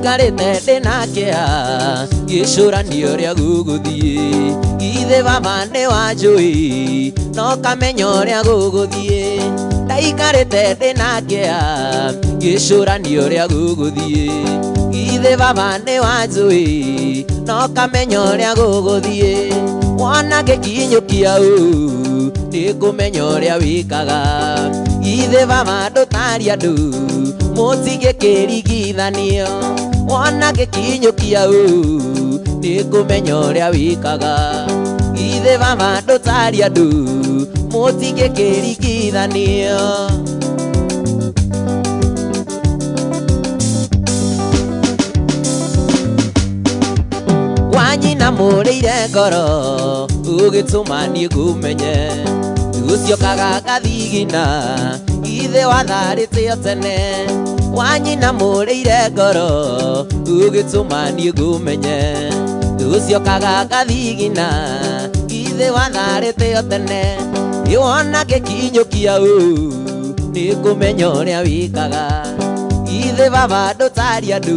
Ndaikarĩte ndĩna kĩeha ngĩcũrania ũrĩa gũgũthiĩ Githĩ baba nĩ wanjũĩ no kamenya ũrĩa gũgũthiĩ Ndaikarĩte ndĩna kĩeha ngĩcũrania ũrĩa gũgũthiĩ Githĩ baba nĩ wanjũĩ no kamenya ũrĩa gũgũthiĩ Wona ngĩkinyũkia ũũ nĩngũmenya ũrĩa wĩkaga Githĩ baba ndũtari andũ mũtingĩkĩringithanio Wona ngĩkinyũkia ũũ nĩngũmenya ũrĩa wĩkaga Githĩ baba ndũtari andũ mũtingĩkĩringithanio Wanyina mũrĩire ngoro ũgĩtũma niĩ ngũmenye Ũcio kaga gathigina githĩ watharĩte o tene Wanyina mũrĩire ngoro ũgĩtũma niĩ ngũmenye Ũcio kaga gathigina githĩ watharĩte o tene Wona ngĩkinyũkia ũũ nĩngũmenya ũrĩa wĩkaga Githĩ baba ndũtari andũ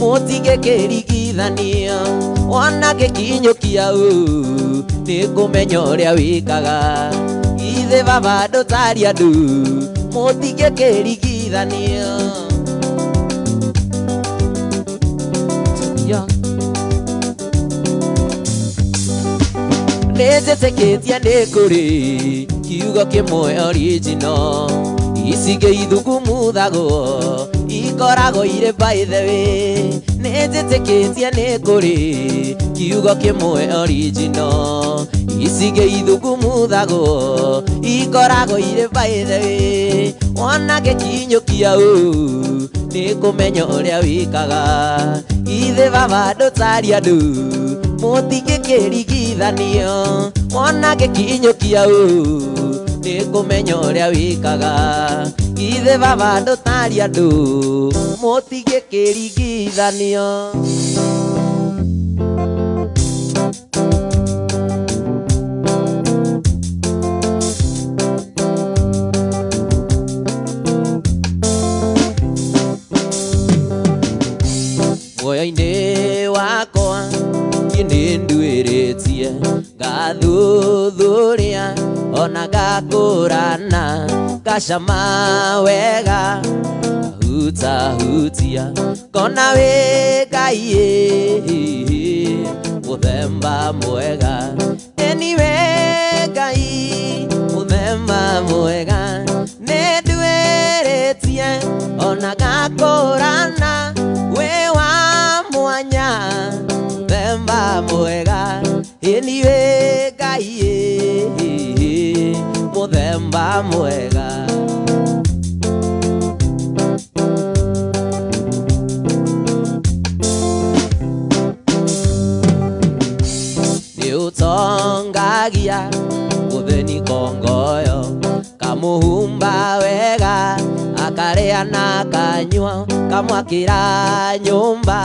mũtingĩkĩringithanio Wona ngĩkinyũkia ũũ nĩngũmenya ũrĩa wĩkaga Githĩ baba ndũtari andũ mũtingĩkĩringithanio Nĩnjĩtĩkĩtie nĩ kũrĩ kiugo kĩmwe original Icigĩ ithugumuthagwo ikoragwo irĩ by the way Nĩnjĩtĩkĩtie nĩ kũrĩ kiugo kĩmwe original Icigĩ ithugumuthagwo ikoragwo irĩ by the way Wona ngĩkinyũkia ũũ nĩngũmenya ũrĩa wĩkaga Githĩ baba ndũtari andũ mũtingĩkĩringithanio Wona ngĩkinyũkia ũũ nĩngũmenya ũrĩa wĩkaga Githĩ baba ndũtari andũ mũtingĩkĩringithanio Muoyo-inĩ wakwa niĩ nĩnduĩrĩtie ngathuthuria ona ngakũrana ngacama wega ngahutahutia ngona wĩ Ngai mũthemba mwega Ĩni wĩ Ngai mũthemba mwega nĩnduĩrĩtie ona ngakũrana wĩ wa mwanya mũthemba mwega Ĩni wĩ Ngai mũthemba mwega Nĩũtongagia mũthĩni kongoyo kamuhumba wega akarĩa na akanyua kamwakĩra nyũmba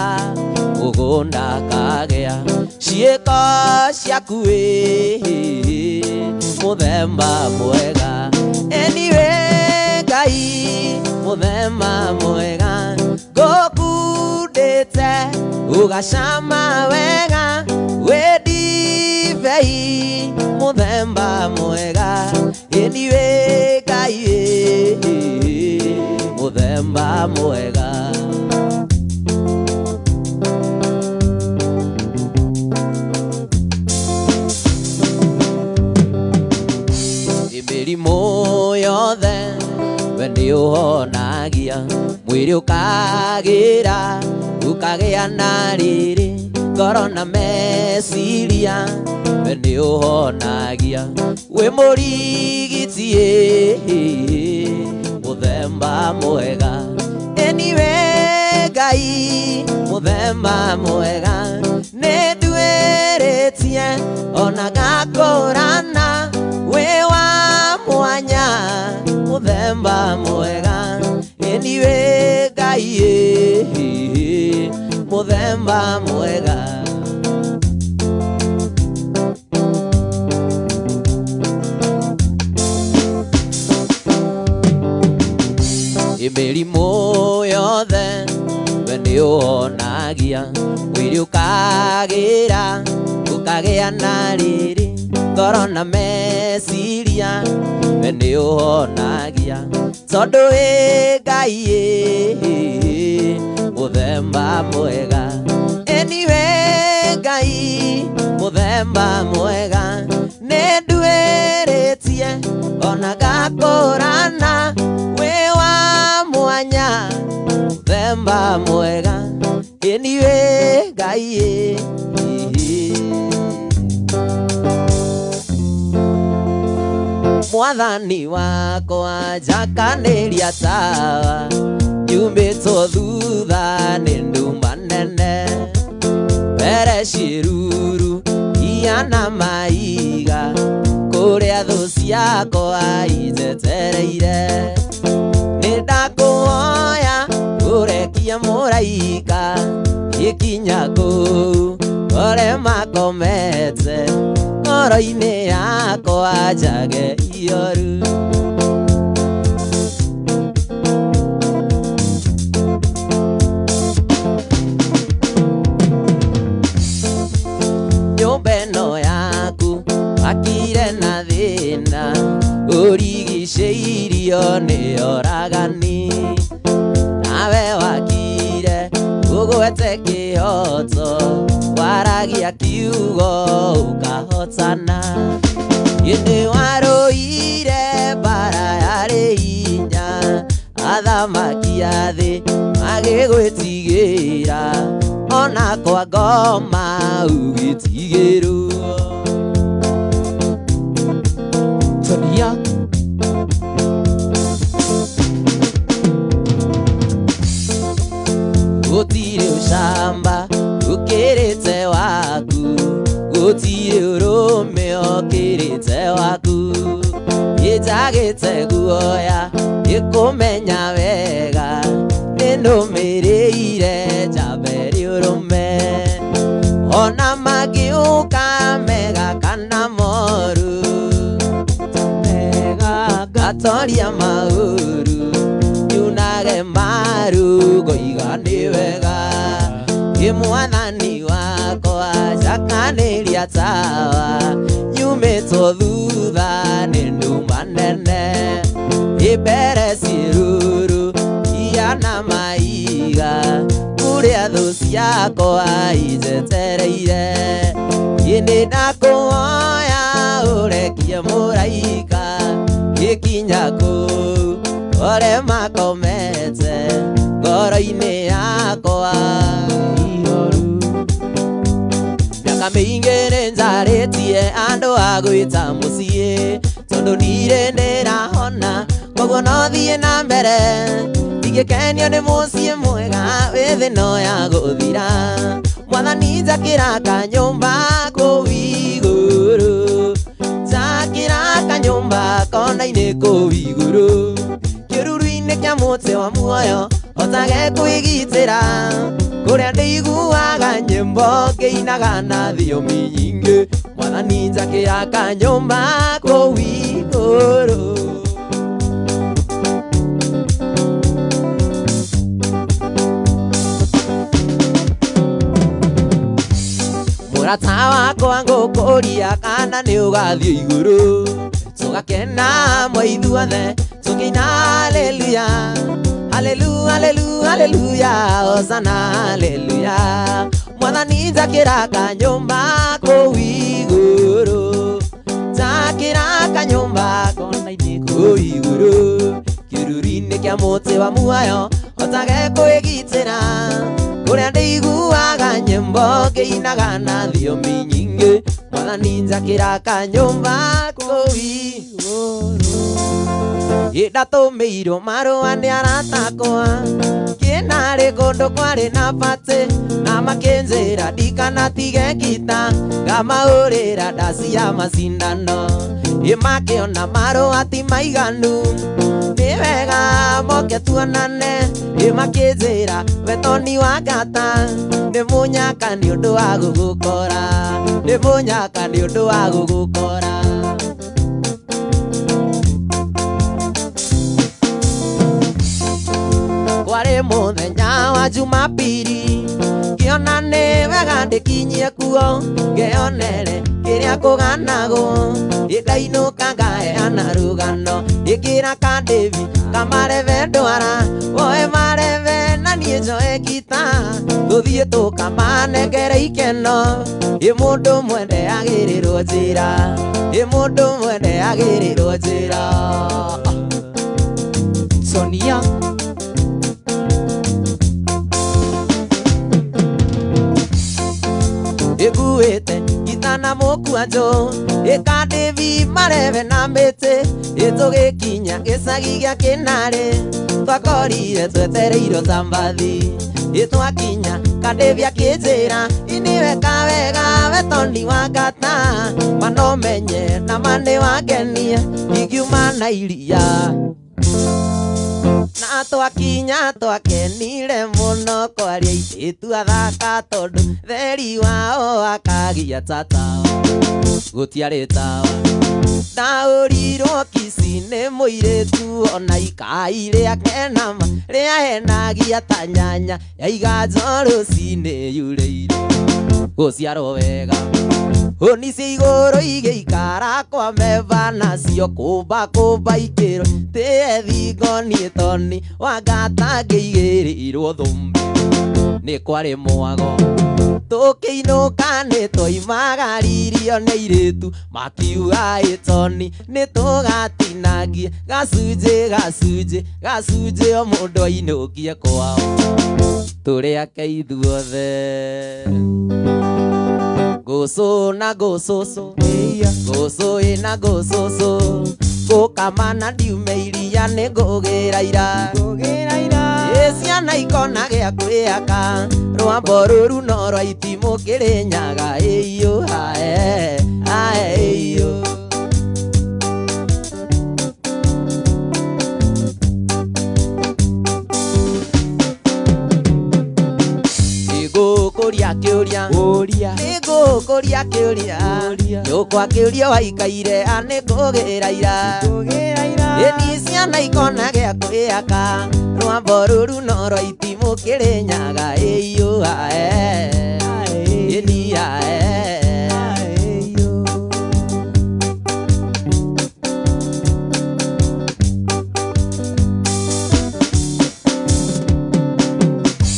mũgũnda akagĩa ciĩko ciaku ĩ mũthemba mwega Ĩni wĩ Ngai mũthemba mwega ngũkundĩte ũgacama wega wĩ ndibei mũthemba mwega Ĩni wĩ Ngai mũthemba mwega Mĩrimũ yothe we nĩũhonagia mwĩrĩ ũkagĩra ũkagĩa na riri ngoro na meciria we nĩũhonagia wĩ mũrigiti mũthemba mwega Ĩni wĩ Ngai mũthemba mwega nĩnduĩrĩtie ona ngakũrana wĩ wa mwanya mũthemba mwega Ĩni wĩ Ngai mũthemba mwega Mĩrimũ yothe we nĩũhonagia Ũgitagĩra ũkagĩa na riri ngoro na meciria we nĩ ũhonagia tondũ wĩ Ngai mũthemba mwega ĩni wĩ Ngai mũthemba mwega nĩ nduĩrĩtie ona ngakũrana wĩ wa mwanya mũthemba mwega ĩni wĩ Ngai. Mwathani wakwa njakanĩria tawa nyumĩtwo thutha nĩ nduma nene mbere ciĩruru iana maiga kũrĩa thũ ciakwa injetereire nĩ ndakũhoya ũrekie mũraika gĩkinya kũu kore makomete ngoro-inĩ yakwa njage ioru. Nyũmba ĩno yaku wakire na thĩna ũrigicĩirio nĩ oragani nawe wakire ũgwete kĩhoto waragia kiugo ũkahotana ĩndĩ warũire mbara yarĩ hinya athamaki a thĩ magĩgwĩtigĩra ona kwa ngoma ũgĩtigĩrwo. Tonia Gũtirĩ ũcamba ũkĩrĩte waku gũtirĩ ũrũme ũkĩrĩte waku ĩnjagĩte guoya ĩkũmenya wega nĩnũmĩrĩire njambe rĩ ũrũme ona mangĩũka mega kana moru mega ngatoria maũru nyunage maru ngoiga nĩ wega ĩ mwathani wakwa njakanĩria tawa nyumĩtwo thutha nĩ nduma nene ĩ mbere ciĩruru iana maiga kũrĩa thũ ciakwa injetereire ĩ nĩ ndakũhoya ũrekie mũraika gĩkinya kũu ore makomete ngoro-inĩ yakwa ioru. Mĩaka mĩingĩ nĩ njarĩtie andũ a gwĩta mũciĩ tondũ ndirĩ ndĩrahona koguo no thiĩ na mbere ndingĩkenio nĩ mũciĩ mwega wĩ thĩ no ya gũthira mwathani njakĩra kanyũmba kũu igũrũ njakĩra kanyũmba kona-inĩ kũu igũrũ kĩruru-inĩ kĩa mũtĩ wa muoyo hotage kwĩgitĩra kũrĩa ndĩiguaga nyĩmbo ngĩinaga na thiomi nyingĩ mwathani njakĩra kanyũmba kũu igũrũ. Mũrata wakwa ngũkũria kana nĩ ũgathiĩ igũrũ tũgakena hamwe ithuothe tũkĩina haleluya haleluya haleluya haleluya hosana haleluya mwathani njakĩra kanyũmba kũu igũrũ njakĩra kanyũmba Kona-inĩ kũu igũrũ kĩruru-inĩ kĩa mũtĩ wa muoyo hotage kwĩgitĩra kũrĩa ndĩiguaga nyĩmbo ngĩinaga na thiomi nyingĩ mwathani njakĩra kanyũmba kũu igũrũ. Ĩndatũmĩirwo marũa nĩ arata akwa kĩnarĩ kũndũ kwarĩ na batĩ na makĩnjĩra ndikanatige ngita ngamahũrĩra ndaci ya macindano ĩ makĩona marũa ti maiganu nĩ wega moke tuonane ĩ makĩnjĩra we Toni wa ngata nĩ mũnyaka nĩ ũndũ wa gũgũkora nĩ mũnyaka nĩ ũndũ wa gũgũkora. Kwarĩ Mũthenya wa Jumapili Ngĩona nĩ wega ndĩkinyie kuo Ngĩonere kĩrĩa kũganagwo Ĩndainũka ngaheana rũgano Ĩkĩra Kandebi kamarebe ndwara Woe marebe na niĩ njoe ngita Tũthiĩ tũkamanengere ikeno Ĩ mũndũ mwende agĩrĩrwo njĩra Ĩ mũndũ mwende agĩrĩrwo njĩra Sonia Ĩkuĩte ngita na mũkwanjũ Ĩkandebi marebe na mĩtĩ Ĩtũgĩkinya gĩcagi gĩa Kĩnarĩ Twakorire twetereirwo ta mbathi Ĩtwakinya Kandebi akĩnjĩra Iniweka wega we Toni wa ngata Manomenye na ma nĩwangenia Ingiuma na iria Na twakinya twakenire mũno kwaria airĩtu athaka tondũ theri wao akagia tatawa gũtiarĩ tawa Ndaũrirwo Kisii nĩ mũirĩtu ona ikai rĩake nama rĩahenagia ta nyanya yaiga rũcinĩ yurĩire gũciarwo wega Hũni cia igũrũ igĩikara kwa meba nacio kũmba kũmba ikĩrwo tĩe thingo niĩ Toni wa ngata ngĩigĩrĩirwo thũmbĩ nĩ kwarĩ mwago Tũkĩinũka nĩ twoimagaririo nĩ airĩtu makiuga ĩ Toni nĩ tũgatinangie gacunjĩ gacunjĩ gacunjĩ o mũndũ ainũkie kwao Tũrĩ ake ithuothe Ngũcũ na ngũcũcũ Ngũcũ ĩna ngũcũcũ Ngũkama na ndiume iria nĩ ngũgĩra ira Ĩ ciana ikona gĩa kwĩhaka Rwambo rũru no rwa itimũ Kĩrĩnyaga ĩiyũ hae hae ĩiyũ Nĩngũkũria kĩũria Nĩngũkũria kĩũria Nyũkwa kĩũria waikaire a nĩngũgĩra ira Ĩni ciana ikona gĩa kwĩhaka Rwambo rũru no rwa itimũ Kĩrĩnyaga ĩiyũ hae ĩni hae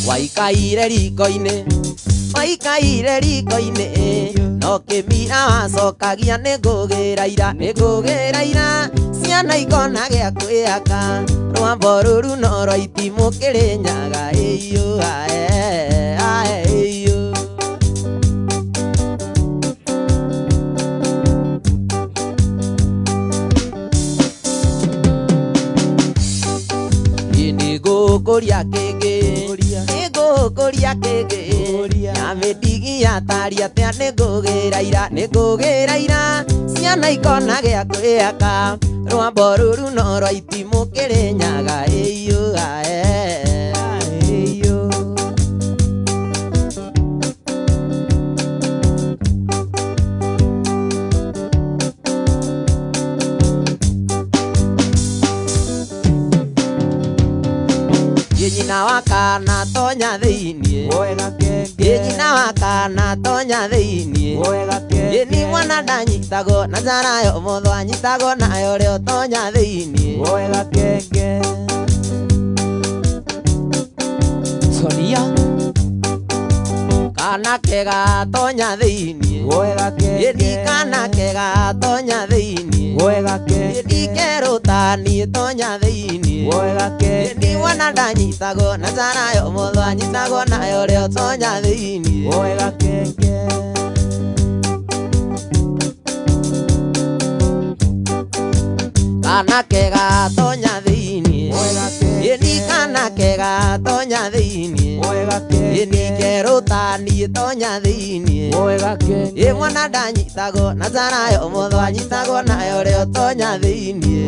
Waikaire riko-inĩ Waikaire riko-inĩ No kĩmira wacokagia nĩngũgĩra ira nĩngũgĩra ira Ciana ikona gĩa kwĩhaka Rwambo rũru no rwa itimũ Kĩrĩnyaga ĩiyũ hae hae ĩiyũ Nĩngũkũria kĩngĩ Nĩngũkũria kĩngĩ Nyamĩndigi yataria atĩa nĩngũgĩra ira nĩngũgĩra ira Ciana ikona gĩa kwĩhaka Rwambo rũru no rwa itimũ Kĩrĩnyaga ĩiyũ hae ĩiyũ Nyina wa kana tonya thĩiniĩ Nyina wa kana tonya thĩiniĩ Ĩni mwana ndanyitagwo na njara ya ũmotho anyitagwo nayo rĩo tonya thĩiniĩ Sonia Kana kega tonya thĩiniĩ Ĩni kana kega tonya thĩiniĩ Ĩni kerũ ta niĩ tonya thĩiniĩ Ĩni mwana ndanyitagwo na njara ya ũmotho anyitagwo nayo rĩo tonya thĩiniĩ Kana kega tonya thĩiniĩ Ĩni kana kega tonya thĩiniĩ Ĩni kerũ ta niĩ tonya thĩiniĩ Ĩ mwana ndanyitagwo na njara ya ũmotho anyitagwo nayo rĩo tonya thĩiniĩ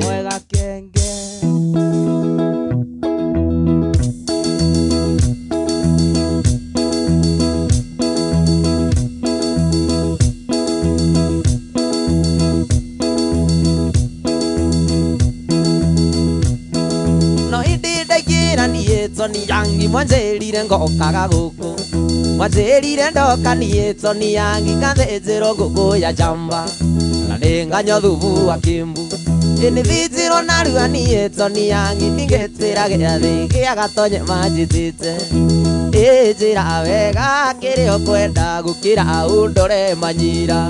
Toni yangi Mwanjĩrire ngokaga gũkũ Mwanjĩrire ndoka niĩ Sonia ngikathĩnjĩrwo ngũkũ ya njamba na nĩnganyua thubu wa kĩmbu Nĩthĩnjĩrwo narua niĩ Sonia ndingĩtĩra gĩathĩ gĩa gatonye manjĩtĩte Njĩra wega kĩrĩa ũkwenda gũkĩra ũndore manyira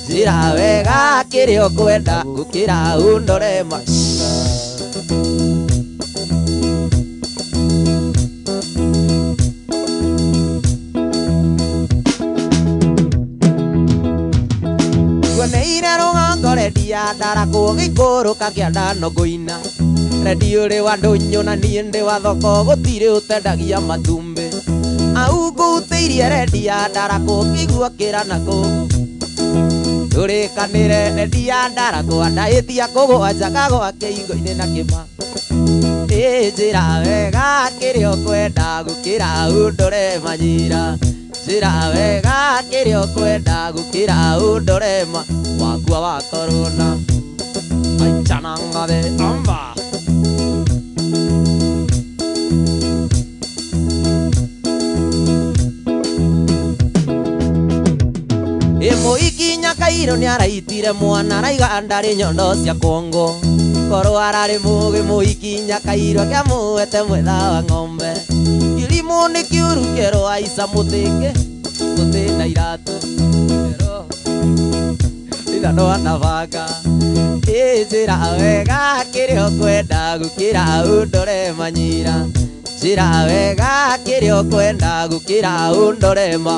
Njĩra wega kĩrĩa ũkwenda gũkĩra ũndore manyira Kuoneire rũgongo rendia ndarakwo gĩikũrũka kĩanda no ngũina Rendio ũrĩ wa ndũnyũ na niĩ ndĩ wa thoko gũtirĩ ũtendagia matumbĩ Au ngũutĩirie rendia ndarakwo ngĩigua kĩra na kũu Tũrĩkanĩre rendia ndarakwo ndahĩtia kũgũa njakagũa kĩhingo-inĩ na kĩma Njĩra wega kĩrĩa ũkwenda gũkĩra ũndore manyira Njĩra wega kĩrĩa ũkwenda gũkĩra ũndore ma wakua wa korona Aichana ng'athe amba Mũikinya kairũ nĩaraitire mwana araiga ndarĩ nyondo cia kuongo Korwo ararĩ mũgĩ mũikinya kairũ akĩamũete mwetha wa ng'ombe Kĩrimũ nĩ kĩũru kĩerwo aica mũtĩkĩ mũtĩ na iratũ kĩerwo ithanwa na banga Njĩra wega kĩrĩa ũkwenda gũkĩra ũndore manyira Njĩra wega kĩrĩa ũkwenda gũkĩra ũndore ma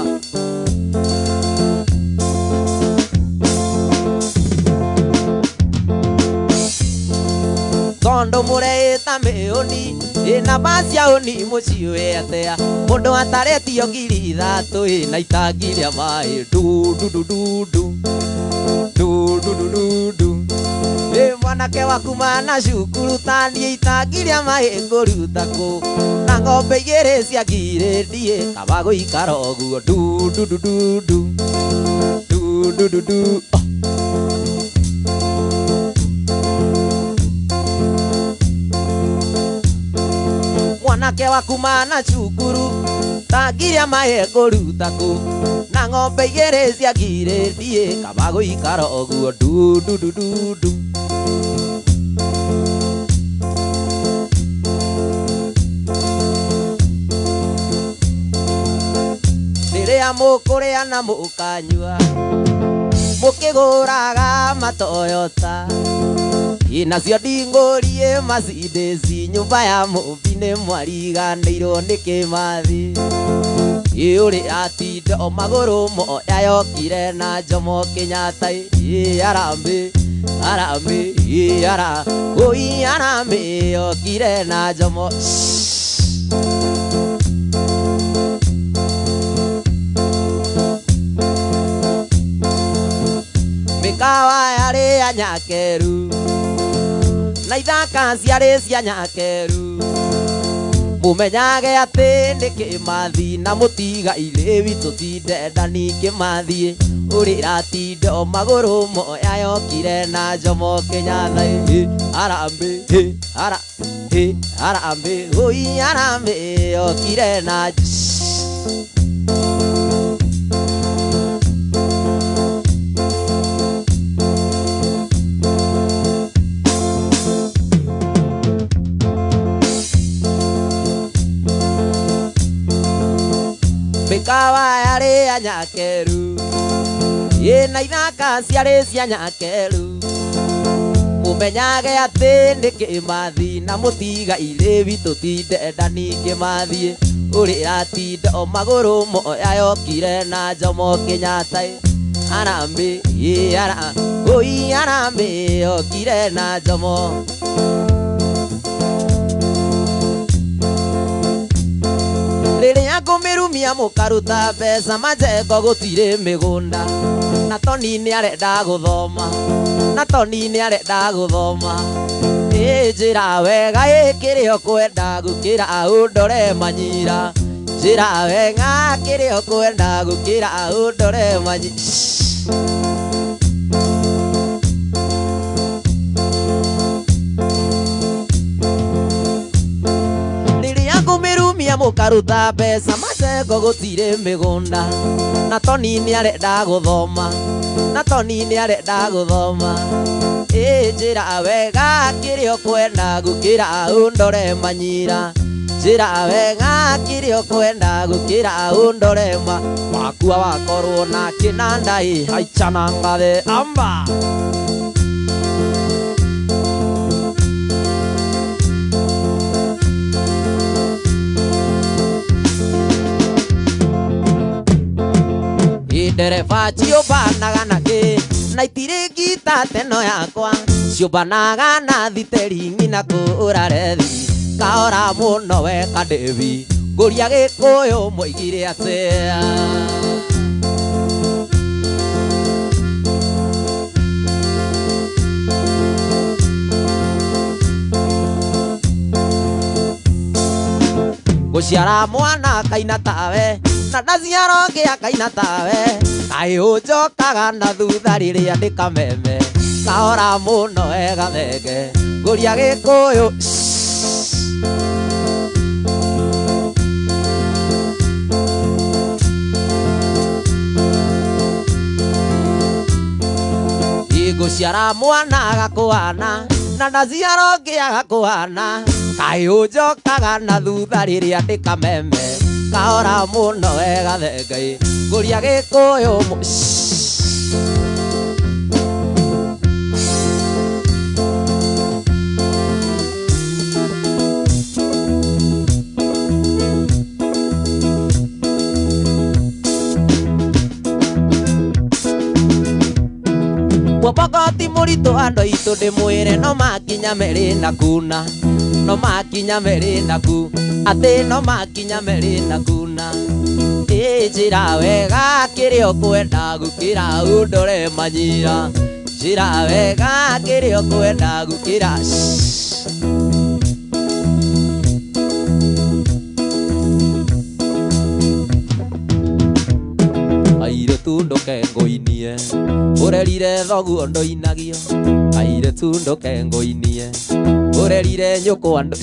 Tondo mũreĩta mĩũni ĩna bacia ũni mũciĩ atĩa mũndũ ataretio 3,000 ĩna itangi rĩa maĩ ndu ndu ndu ndu ndu Ĩ mwanake waku mana cukuru taniĩ itangi rĩa maĩ ngũruta kũ na ng'ombe 2 cia ngirĩndi kaba gũikara ũguo ndu ndu ndu ndu ndu ndu ndu ndu Mwanake waku mana cukuru tangi rĩa maĩ ngũruta kũ na ng'ombe 2 cia ngirĩndi kaba gũikara ũguo ndu ndu ndu ndu ndu Rĩrĩa mũkũrĩa na mũkanyua mũkĩgũraga matoyota Nacio ndingũrie Mercedes nyũmba ya mũmbi nĩ mwariganĩirwo nĩ Kĩmathi Ũrĩ atinda o magũrũ moya yokire na Jomo Kenyatta Harambĩ harambĩ hara oi harambĩ yokire na Jomo Mĩkawa yarĩ ya Nyakeru na ithaka ciarĩ cia Nyakeru Mũmenyage atĩ nĩ Kĩmathi na mũtiga-irĩ witũ ti ndendani Kĩmathi Ũrĩratinda o magũrũ moya yokire na Jomo Kenyatta Harambĩ hara harambĩ oi harambĩ yokire na Mĩkawa yarĩ ya Nyakeru ĩna ithaka ciarĩ cia Nyakeru Mũmenyage atĩ nĩ Kĩmathi na mũtiga-irĩ witũ ti ndendani Kĩmathi Ũrĩratinda o magũrũ moya yokire na Jomo Kenyatta Harambĩ hara oi harambĩ yokire na Jomo Rĩrĩa ngũmĩrumia mũkaruta mbeca manjengo gũtirĩ mĩgũnda Na Toni nĩarenda gũthoma na Toni nĩarenda gũthoma Njĩra wega kĩrĩa ũkwenda gũkĩra ũndore manyira Njĩra wega kĩrĩa ũkwenda gũkĩra ũndore manyira Mũkaruta mbeca macengo gũtirĩ mĩgũnda na Toni nĩarenda gũthoma na Toni nĩarenda gũthoma ĩ njĩra wega kĩrĩa ũkwenda gũkĩra ũndore manyira njĩra wega kĩrĩa ũkwenda gũkĩra ũndore ma wakua wakorwo na kĩnanda ĩ haica na ngathe amba ndereba ciũmbanaga na kĩ na itirĩ ngita teno yakwa ciũmbanaga na thiteringi na kũũra rethi kaora mũno we kandebi ngũria Gĩkũyũ moigire atĩa gũciara mwana kaina tawe na ndaciara ũngĩ akaina tawe kaĩ ũnjokaga na thutha rĩrĩa ndĩ kameme kaora mũno we gathenge ngũria Gĩkũyũ ngũciara mwana agakũhana na ndaciara ũngĩ agakũhana kaĩ ũnjokaga na thutha rĩrĩa ndĩ kameme kaora mũno we gathenge ngũria Gĩkũyũ Mwopokoti mũritũ andũ aitũ ndĩmwĩre no makinya merĩ na kuna no makinya merĩ na ku atĩ no makinya merĩ na kuna ĩ njĩra wega kĩrĩa ũkwenda gũkĩra ũndore manyira njĩra wega kĩrĩa ũkwenda gũkĩra airĩtu ndũke ngũinie ũrerire thoguo ndũinagio airĩtu ndũke ngũinie ũrerire nyũkwa ndũ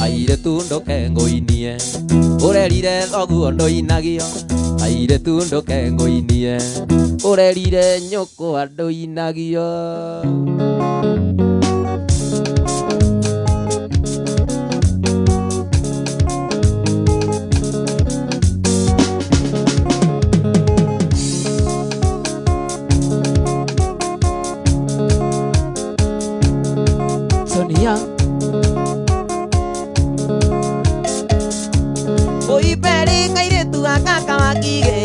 airĩtu ndũke ngũinie ũrerire thoguo ndũinagio airĩtu ndũke ngũinie ũrerire nyũkwa ndũinagio Sonia Oibere kairĩtu gaka kawakige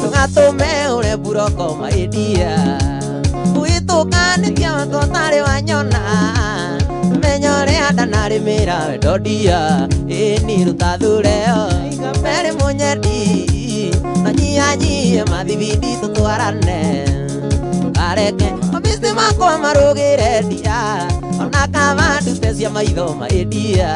tũgatũme ũre buroko maidia wĩtũkanĩtie wakwa ũtarĩ wanyona menya ũrĩa ndanarĩmĩra wendo ndia ĩni rũtathureo mbere mũnyendi na nyihanyihie mathibindi tũtwarane kareke mabĩcĩ makwa marũgĩre ndia ona kaba ndute cia maitho maidia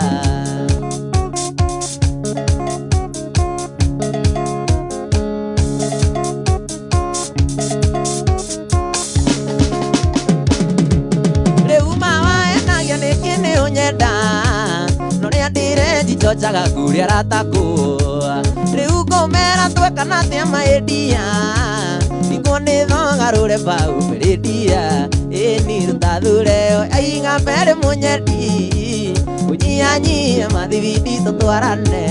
njichochaga kũrĩa aratakũa rĩu ngũmera twekana atĩa maidia ndikwo nĩ thogarũre bau mbĩrĩndia ĩni rũtathureo aiga mbere mũnyendi ũnyihanyihie mathibindi tũtwarane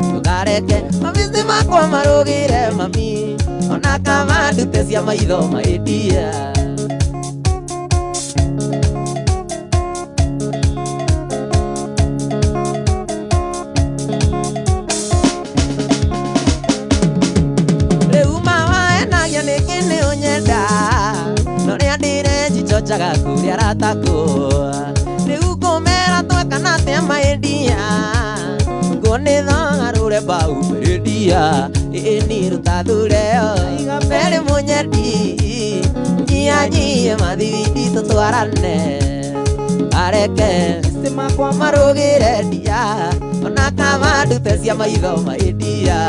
ndũkareke mabĩcĩ makwa marũgĩre mami ona kaba ndute cia maitho maidia njichochaga kũrĩa aratakũa rĩu ngũmera twekana atĩa maidia nguo nĩ thogarũre bau mbĩrĩndia ĩni rũtathureo mbere mũnyendi nyihanyihie mathibindi tũtwarane areke mabĩcĩ makwa marũgĩre ndia ona kaba ndute cia maitho maidia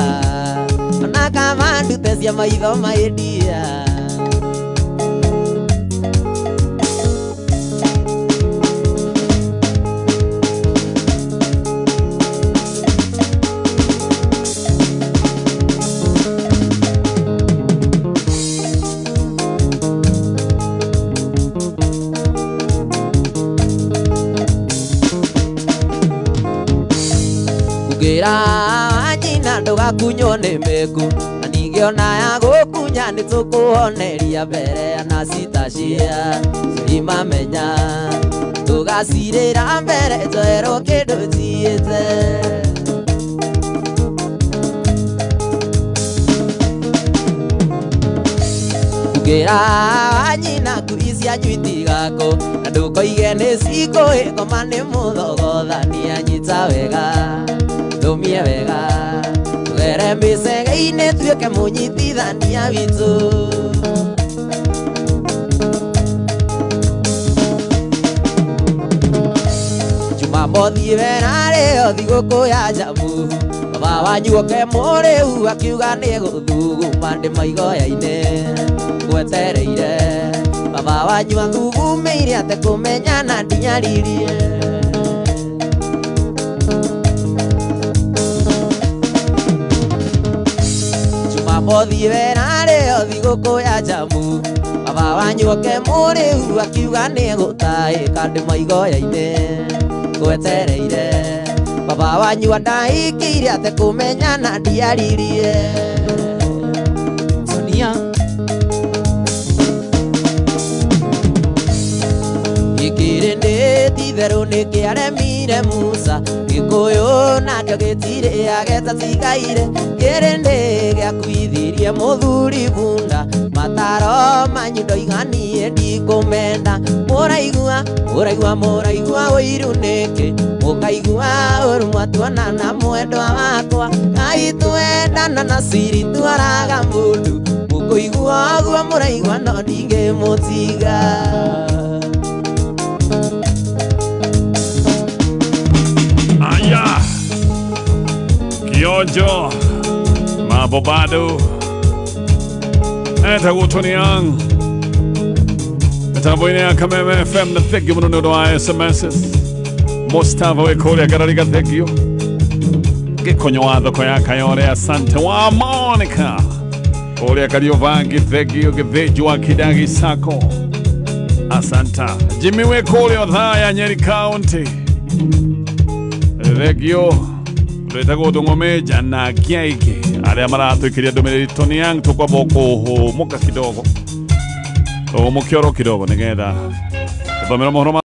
ona kaba ndute cia maitho maidia. Ugĩra nyina ndũgakunywo nĩ mĩku na ningĩ ona ya gũkunya nĩ tũkũhoneria mbere na citashia imamenya tũgacirĩra mbere njoerwo kĩndũ njiĩte. Ugĩra nyina ngui cianyu itigakũ na ndũkoige nĩ cikũhĩngoma nĩ mũthogothania nyita wega ndũmie wega tũgere mĩcege-inĩ tuĩke mũnyitithania witũ. Jumamothi wena rĩo thigũkũ ya njamu baba wanyu oke mũrĩu akiuga nĩ gũthuguma ndĩ maigoya-inĩ ngwetereire baba wanyu athugumĩire atekũmenya na ndinyaririe. Jumamothi wena rĩo thigũkũ ya njamu baba wanyu oke mũrĩu akiuga nĩ gũtaĩka ndĩ maigoya-inĩ ngwetereire baba wanyu andaikĩire atekũmenya na ndiaririe. Sonia Gĩkĩrĩ nĩ titherũ nĩ kĩaremire Musa Gĩkũyũ nakĩo gĩtirĩ agetacigaire kĩrĩ nĩ gĩakuithirie mũthuri bunda mataro manyu ndoiganie ndikũmenda mũraigua mũraigua mũraigua ũiru nĩkĩ mũkaigua ũru mwatuona na mwendwa wakwa Ngai twendana na siri twaraga mũndũ mũkũigua ũguo mũraigua no ndingĩmũtiga. Aya Kionjo mambo bado etagwo Tony Young mitambo-inĩ ya Kameme FM na thengiũ mũno nĩ ũndũ wa SMSs Mustafa wĩ kũrĩa Ngarariga thengiũ Gĩkonyo wa thoko ya Kayore asante wa Monica kũrĩa Kariobangi thengiũ Gĩthĩnji wa Kidagi Sacco asanta Jimmy wĩ kũrĩa Othaya Nyeri County thengiũ rwĩtagwo Ndũng'ũmĩnja na Ngiaingĩ arĩa maratũikĩria ndũmĩrĩri Tony Young tũkwamba kũhũmũka kidogo tũhũmũke oro kidogo nĩgetha tũthomere mohoro.